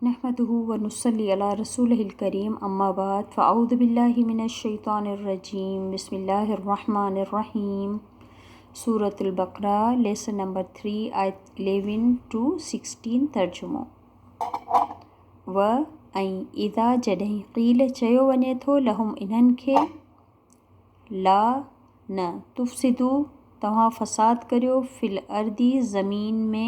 نحمده ونصلي علي رسوله الڪريم اما بعد فاعوذ بالله من الشيطان الرجيم بسم الله الرحمن الرحيم سورة البقره ليسن نمبر 3 آيت 11 ٽو 16 ترجمو و ۽ اذا جڏهن قيل چيو وڃي ٿو لهم انهن کي لا، نه، تفسدو، توهان فساد ڪريو، في الارض، زمين ۾،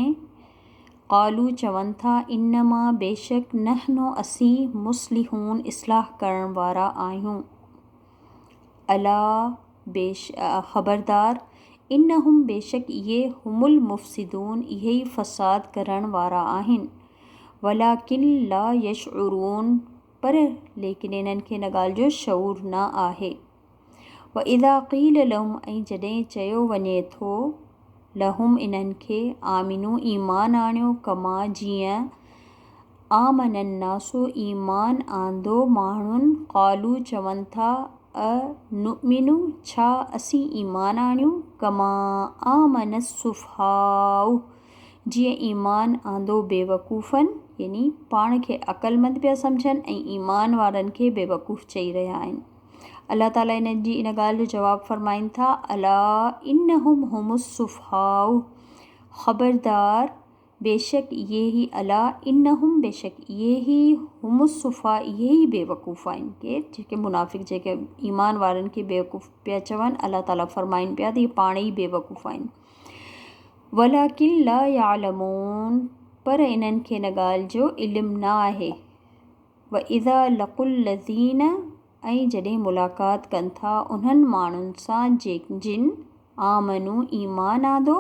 قالو، چون ٿا، انما، بيشڪ، نحن، اسين، مصلحون، اصلاح ڪرڻ وارا آهيون. الا، خبردار، انهم، بيشڪ اهي، هم المفسدون، اهي ئي فساد ڪرڻ وارا آهن. ولڪن لا يشعرون، پر ليڪن انهن کي ان ڳالهه جو شعور نه آهي. واذا قيل لهم ۽ جڏهن چيو وڃي ٿو لهم انهن کي آمنو ايمان آڻيو ڪما جيئن آمن الناس ايمان آندو ماڻهن قالو چون ٿا انؤمن ڇا اسين ايمان آڻيون ڪما آمن السفهاء جيئن ايمان آندو بيوقوفن، يعني پاڻ کي عقلمند پيا سمجهن ۽ ايمان وارن کي بيوقوف چئي رهيا آهن. الله تعالي انهن جي ان ڳالهه جو جواب فرمائن ٿا، الا انهم هم السفهاء خبردار بيشڪ اهي ئي الا انهم بيشڪ اهي ئي هم السفهاء اهي ئي بيوقوف آهن. ڪير؟ جيڪي منافق جيڪي ايمان وارن کي بيوقوف پيا چون الله تعالي فرمائن پيا ته اهي پاڻ ئي بيوقوف آهن. ولڪن لا يعلمون پر انهن کي ان ڳالهه جو علم نه آهي. واذا لقوا الذين ۽ جڏهن ملاقات ڪن ٿا انهن ماڻهن سان جن آمنوا ايمان آندو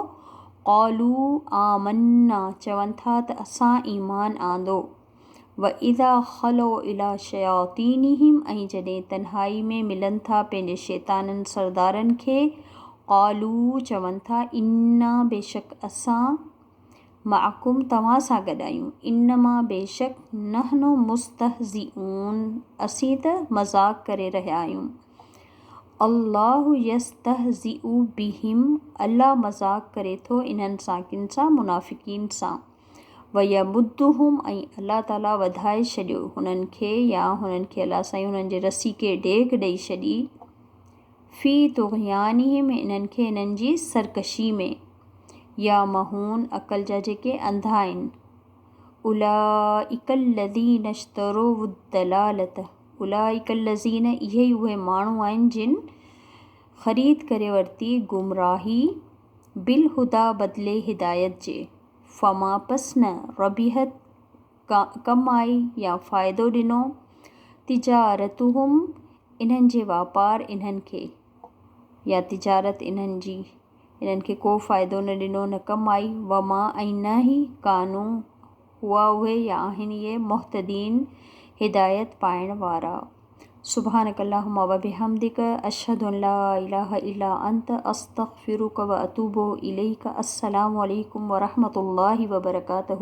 قالوا آمنا چون ٿا ته اسان ايمان آندو. واذا خلوا الي شياطينهم ۽ جڏهن تنهائي ۾ ملن ٿا پنهنجي شيطانن سردارن کي قالوا چون ٿا انا بيشڪ اسان معڪم توهان سان گڏ آهيون انما بيشڪ نحن مستهزئون اسين ته مذاق ڪري رهيا آهيون الله يستهزئ بهم الله مذاق ڪري ٿو انهن سان ڪن سان منافقين سان. ويمدهم ۽ الله تعالي وڌائي ڇڏيو هنن کي يا هنن کي الله سائين هنن جي رسي کي ڊيگهه ڏئي ڇڏي في طغيانهم انهن کي انهن جي سرڪشي ۾ يا مهون عقل جا جيڪي انڌا آهن اولئک الذين اشتروا الضلالة اولئک الذين اهي ئي اهي ماڻهو آهن جن خريد ڪري ورتي گمراهي بالهديٰ بدلي هدايت جي فما پس نه ربحت ڪم آئي يا فائدو ڏنو تجارتهم انهن جي واپار انهن کي يا تجارت انهن جي انهن کي ڪو فائدو نه ڏنو نه ڪم آئي وما ۽ نه ئي ڪانو هئا اهي يا آهن اهي مهتدين هدايت پائڻ وارا. سبحانک اللهم وبحمدک اشهد ان لا اله الا انت استغفرک واتوب اليک السلام عليڪم ورحمة الله وبرڪاته.